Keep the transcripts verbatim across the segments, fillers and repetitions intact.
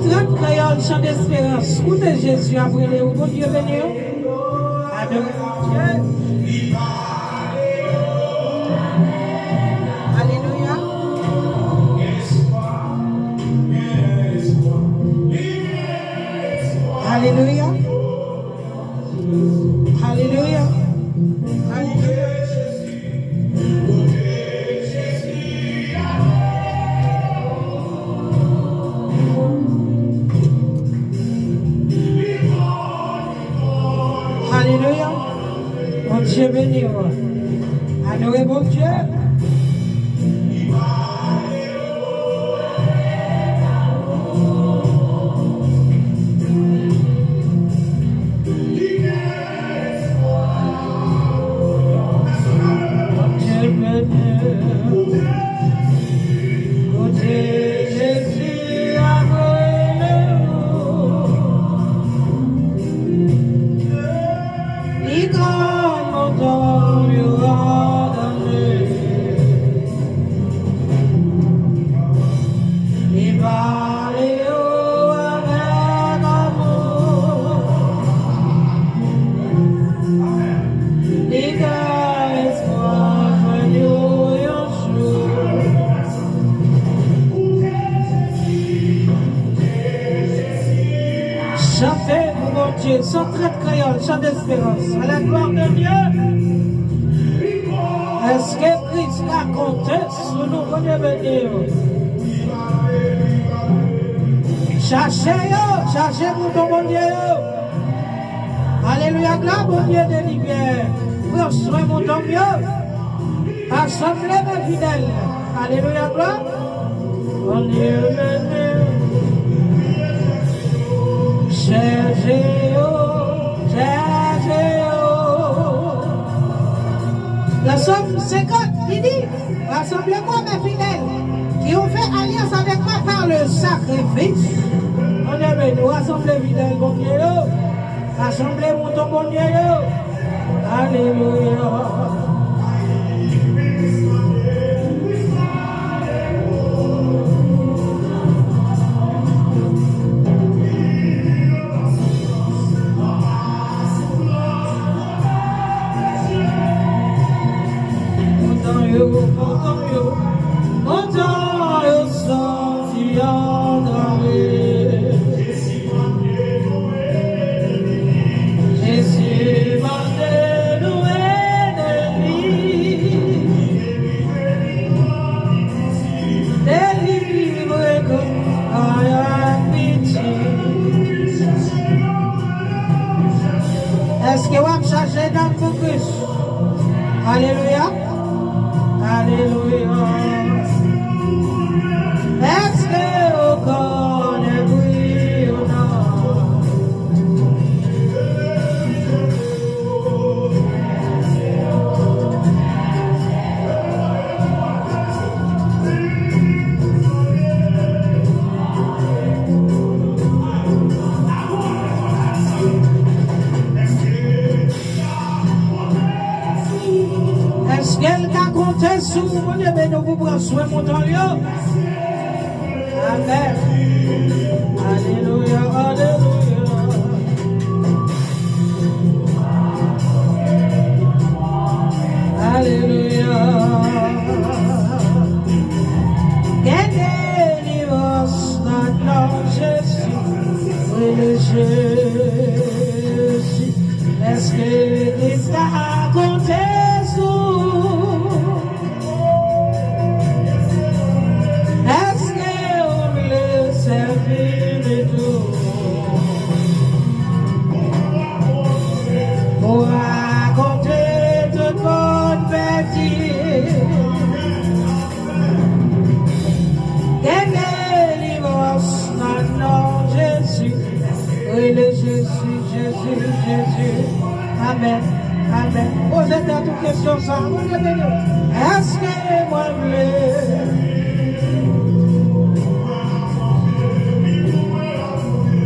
Trant kreyòl, chan desperans. Koute Jezi ap rele w. Bondye beni w. Adore Bondye. Alelouya. Alelouya. Alelouya. Alelouya. Alelouya. Bondye beni w. Adore Bondye. Bondye beni w. Kote Jezi ap rele w. Li konn montan yo an danje. Li pale yo avèk amou. Li ka espwa jwenn yo yon jou. Chante pou Bondye, chan trant kreyòl, chan desperans. À la gloire de Dieu. Èske Kris ka konte sou nou? Bondye beni w. Chache yo, chache mouton Bondye yo. Alelouya, glwa Bondye de Libyè. Pran swen mouton m yo. Asanble men fidèl. Alelouya, glwa. Bondye beni w. Chèche yo, chèche yo. Nan Sòm senkant, li di, Rassemblez-moi, mes fidèles, qui ont fait alliance avec moi par le sacrifice. Bondye beni w, rasanble fidèl Bondye yo. Rasanble mouton Bondye yo. Alelouya. Montan yo, montan yo, montan yo soti an danje. Jezi mande nou ede li. Delivre kò ak pitit. Èske w ap chache nanm pou Kris? Alelouya. Alelouya. Èske w konnen pri ou nan? Èske l ka konte sou Bondye beni w pou pran swen mouton l yo? Amèn. Alelouya, alelouya. Alelouya. Gen delivrans nan non Jezi. Rele Jezi. Èske Kris ka konte sou ou? Èske w vle sèvi li tou? Pou rakonte tout moun pèdi. Gen delivrans nan non Jezi. Rele Jezi, Jezi, Jezi. Amèn. Amèn. Poze tèt ou kesyon sa a. Bondye beni w. Èske mwen vle?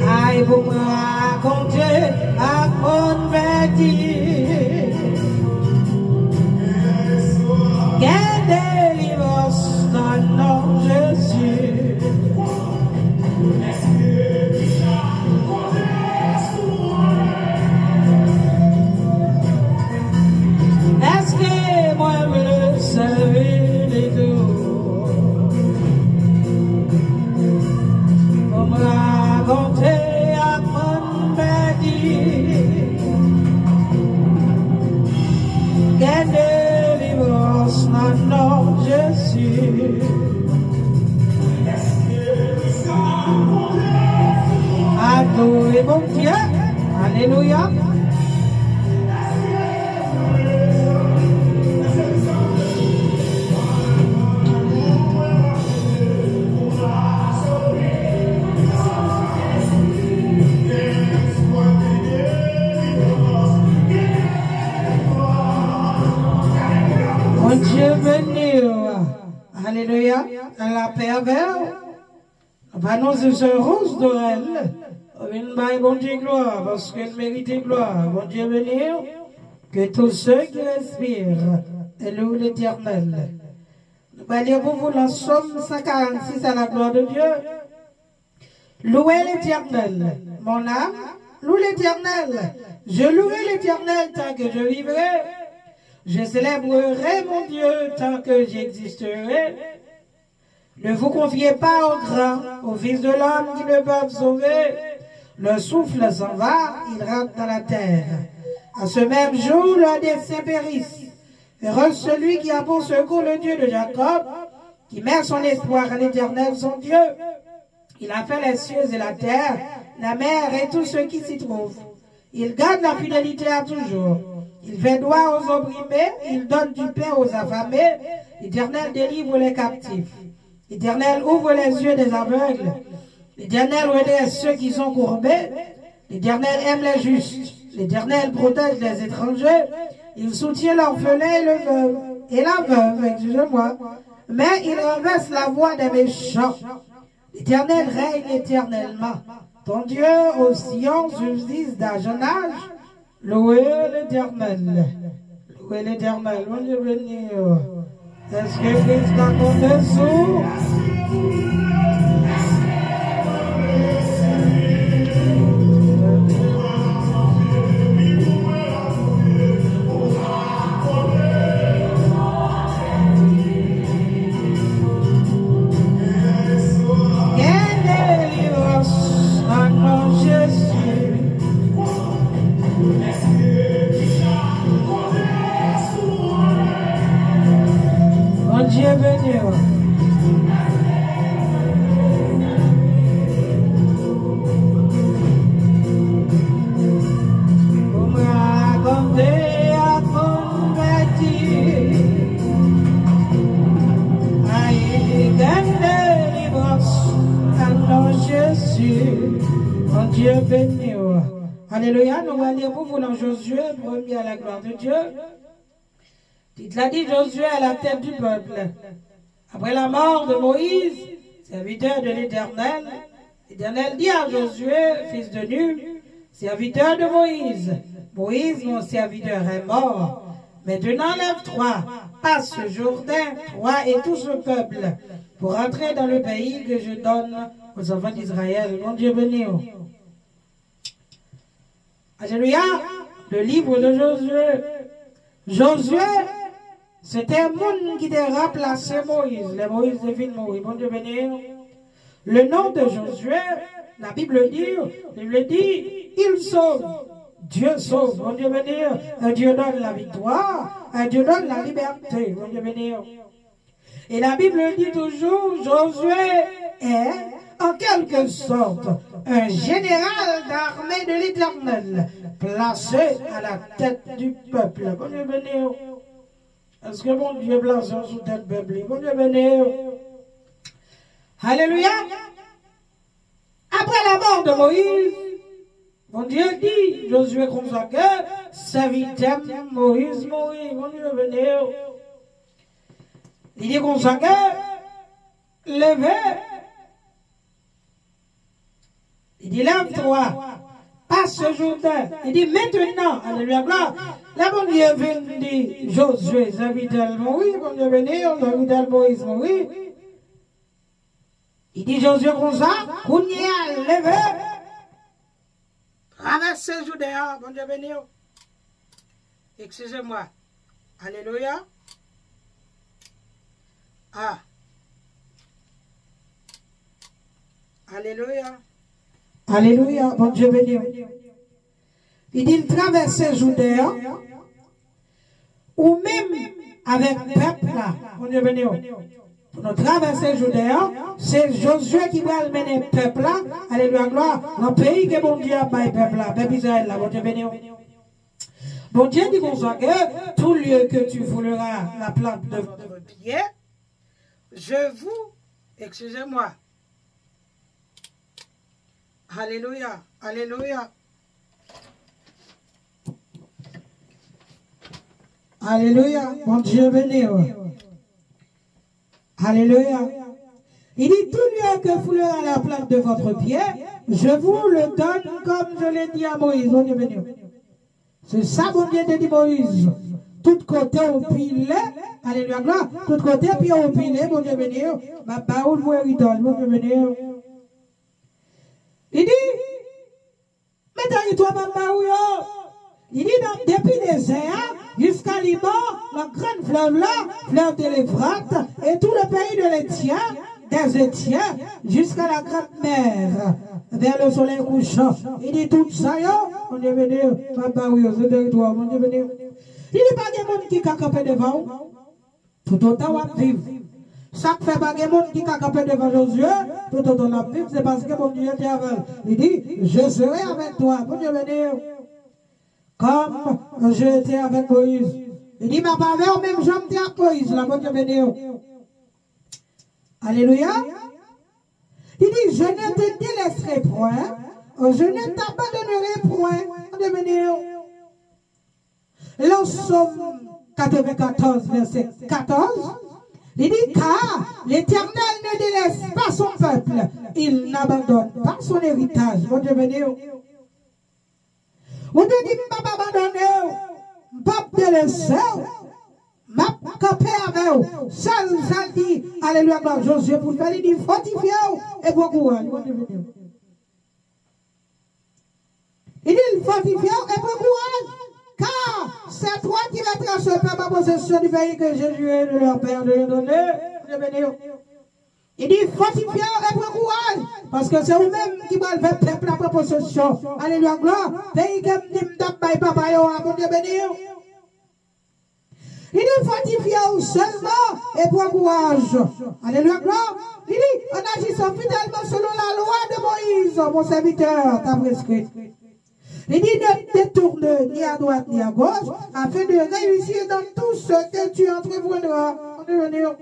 Ay, pou mwen rakonte ak moun pèdi. Gen delivrans nan non Jezi. Bondye. Alelouya. Bondye beni w. Alelouya. Lapè avè w. Nou pa non se sè Rose Dorel. Nou vin bay Bondye glwa, paske l merite glwa. Bondye beni w. Que tous ceux qui respirent louent l'Éternel. Nou va lire pour vous le psaume cent quarante-six à la gloire de Dieu. Louez l'Éternel, mon âme, loue l'Éternel. Je louerai l'Éternel tant que je vivrai. Je célébrerai mon Dieu tant que j'existerai. Ne vous confiez pas aux grands, aux fils de l'homme qui ne peuvent sauver leur souffle s'en va, il rentre dans la terre. À ce même jour, leurs desseins périssent. Heureux celui qui a pour secours le Dieu de Jacob, qui met son espoir en l'Éternel son Dieu. Il a fait les cieux et la terre, la mer et tout ce qui s'y trouve. Il garde la fidélité à toujours. Il fait droit aux opprimés, il donne du pain aux affamés. L'Éternel délivre les captifs. L'Éternel ouvre les yeux des aveugles. L'Éternel redresse ceux qui sont courbés. L'Éternel aime les justes. L'Éternel protège les étrangers. Il soutient l'orphelin et le veuve, et la veuve, excusez-moi. Mais il renverse la voie des méchants. L'Éternel règne éternellement. Ton Dieu au Sion subsiste à jamais. Louez l'Éternel. Louez l'Éternel. Bondye beni w. Èske Kris ka konte sou ou? Gen delivrans nan non Jezi. Bondye beni w. Pou m rakonte ak konvèti. Ay, gen delivrans nan non Jezi. Bondye beni w. Alelouya, nou va lire pour vous dans Josué, premier à la gloire de Dieu. Tit la di Josué à la tête du peuple. Après la mort de Moïse, serviteur de l'Éternel, l'Éternel dit à Josué, fils de Nun, serviteur de Moïse, Moïse, mon serviteur, est mort. Maintenant, lève-toi, passe ce Jourdain, toi et tout ce peuple, pour entrer dans le pays que je donne aux enfants d'Israël. Bondye beni w. Alelouya. Le livre de Josué. Josué, se te moun ki te ranplase Moyiz, lè Moyiz te fin mouri. Bondye beni w. Le nom de Josué, la Bible dit, Bible dit, il sauve. Dieu sauve. Bondye beni w. Un Dieu donne la victoire. Un Dieu donne la liberté. Bondye beni w. Et la Bible dit toujours, Josué est, en quelque sorte, un général d'armée de l'Éternel, placé à la tête du peuple. Bondye beni w. Èske Bondye plase w sou tèt pèp li? Bondye beni w. Alelouya. Après la mort de Moïse, Bondye di Josué konsa ke sèvitè m Moyiz mouri. Bondye beni w. Li di konsa ke, leve. Li di, lève-toi, passe ce Jourdain. Li di, maintenant, alelouya, glwa. Lè Bondye vin di Josué, sèvitè l mouri, Bondye beni w, sèvitè l Moyiz mouri. Li di Josué konsa, kounye a, leve, travèse Jouden an, Bondye beni w. Excusez-moi. Alelouya. Ah. Alelouya. Alelouya, Bondye beni w. Li di l travèse Jouden an, ou menm avèk pèp la. Bondye beni w. Nou travèse Jouden an, se Jozye ki pral mennen pèp la, alelouya, glwa, nan peyi ke Bondye ap bay pèp la, pèp Izrayèl la, Bondye beni w. Bondye di konsa ke tout lieu que tu fouleras la plante de votre pied, je vous, excusez-moi. Alelouya, alelouya. Alelouya, Bondye beni w. Alelouya. Il dit, tout lieu que foulera la plante de votre pied, je vous le donne comme je l'ai dit à Moïse. Bondye beni w. Se sa Bondye te di Moyiz. Tout kote w pile, alelouya, glwa. Tout kote pye w pile, Bondye beni w. M ap ba ou pou eritaj, Bondye beni w. Li di, men teritwa m ap ba ou yo. Li di, nan, depi dezè a jiska Liban, la grande fleuve là, fleuve de l'Euphrate, et tout le pays de l'Étien, des Étiens, jusqu'à la grande mer, vers le soleil couchant. Li di, tout sa yo, Bondye beni w, m ap ba ou yo, se teritwa, Bondye beni w. Li di, pa gen moun ki ka kanpe devan w. Toutotan w ap viv. Sa k fè pa gen moun ki ka kanpe devan Jozye, toutotan l ap viv, se paske Bondye te avè l. Li di, je serai avec toi. Bondye beni w. Comme j'étais avec Moïse. Li di, m ap avè w menm jan m te ak Moyiz la. Bondye beni w. Alelouya. Li di, je ne te délaisserai point, je ne t'abandonnerai point. Bondye beni w. Nan Sòm katrevennkatorz, vèsè katòz, li di, car l'Éternel ne délaisse pas son peuple, il n'abandonne pas son héritage. Bondye beni w. Bondye di, m p ap abandone w, m p ap delese w, m ap kanpe avè w. Sèl sa l di, alelouya, glwa Jozye pou l fè, li di, fòtifye w e pran kouraj. Bondye beni w. Li di l fòtifye w e pran kouraj, car c'est toi qui mettras ce peuple en possession du pays que j'ai juré de leur père de leur donner. Bondye beni w. Li di fòtifye w e pran kouraj, paske se ou menm ki pral fè pèp la pran posesyon. Alelouya, glwa. Peyi ke m di m t ap bay papa yo a, Bondye beni w. Li di, fòtifye w sèlman e pran kouraj. Alelouya, glwa. Li di, en agissant fidèlement selon la loi de Moïse, mon serviteur t'a prescrite. Li di, ne te détourne ni à droite ni à gauche, afin de réussir dans tout ce que tu entreprendras. Bondye beni w.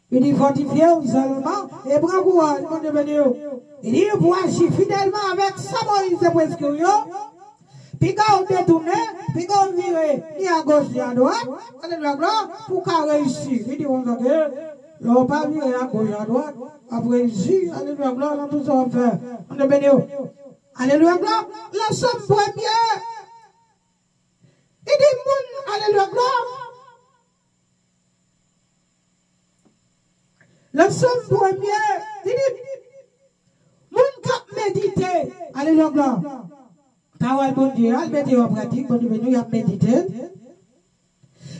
Li di, fòtifye w sèlman e pran kouraj, Bondye beni w. Li di, pou aji fidèlman avèk sa Moyiz te preskri w yo, piga w detounen, piga w vire ni agoch ni adwat, alelouya, glwa, pou w ka reyisi. Li di konsa ke lè w pa vire agoch adwat, w ap reyisi, alelouya, glwa, nan tout sa w ap fè. Bondye beni w. Alelouya, glwa. Nan Sòm premye, li di moun, alelouya, glwa. Nan Sòm premye, li di, moun k ap medite, alelouya, glwa, pawòl Bondye, al mete yo an pratik, Bondye beni w, y ap medite.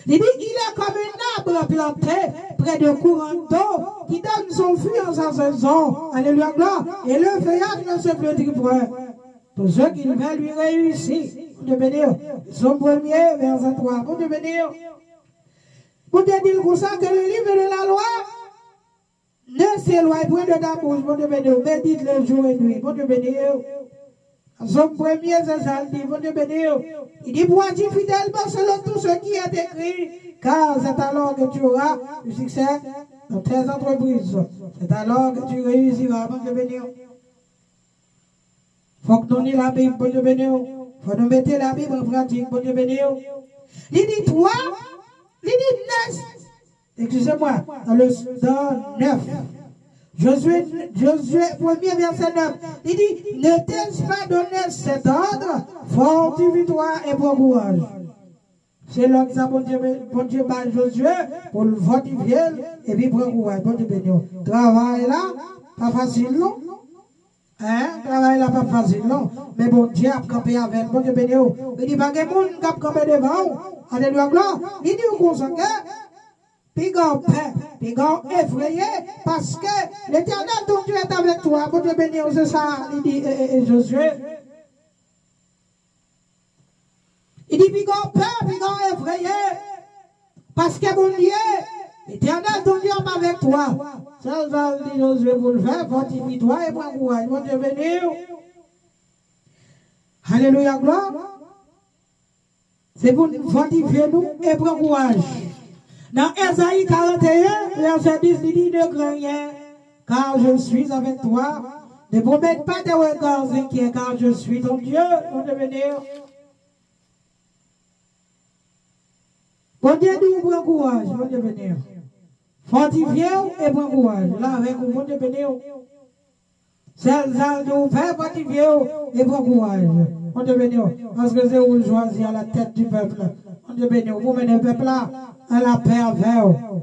Li di, il est comme un arbre planté près de courant d'eau qui donne son fruit en sa saison. Alelouya, glwa. Et le feuillage ne se flétrit point. Tout ce qu'il fait lui réussit. Bondye beni w. Sòm premye, vèsè twa. Bondye beni w. Bondye di l konsa, que le livre de la loi ne s'éloigne point de ta bouche. Bondye beni w. Médite-le jour et nuit. Bondye beni w. Sòm premye, se sa l di. Bondye beni w. Li di, pour agir fidèlement selon tout ce qui est écrit, car c'est alors que tu auras du succès dans tes entreprises. C'est alors que tu réussiras. Bondye beni w. Fòk nou li Labib, Bondye beni w. Fòk nou mete Labib an pratik, Bondye beni w. Li di twa, li di nèf. Excusez-moi, dans le, dans neuf. Josué, Josué, premye vèsè nèf. Li di, ne t'ai-je pas donné cet ordre, fortifie-toi et prends courage. Se lòd sa Bondye, Bondye bay Jozye pou l fòtifye l epi pran kouraj. Bondye beni w. Travay la pa fasil non. Hein? Travay la pa fasil non. Men Bondye ap kanpe avè l. Bondye beni w. Li di pa gen moun k ap kanpe devan w. Alelouya, glwa. Li di w konsa ke piga w pè, piga w efreye, paske Letènèl ton Dye est avec toi. Bondye beni w, se sa li di e, e, e Jozye. Li di, piga w pè, piga w efreye, paske Bondye L'éternel ton Dieu est avec toi. Sèl sa l di Jozye pou l fè, fòtifye twa e pran kouraj. Bondye beni w. Alelouya, glwa. Se pou n fòtifye nou e pran kouraj. Nan Ezayi karant e en, vèsè dis, li di, Ne crains rien, car je suis avec toi. Ne promène pas tes regards inquiets, car je suis ton Dieu. Bondye beni w. Bondye di w pran kouraj. Bondye beni w. Fòtifye w e pran kouraj. L avèk ou. Bondye beni w. Sèl sa l di w fè, fòtifye w e pran kouraj. Bondye beni w. Paske se ou l chwazi à la tête du peuple. Bondye beni w. Pou mennen pèp la à la paix avè w.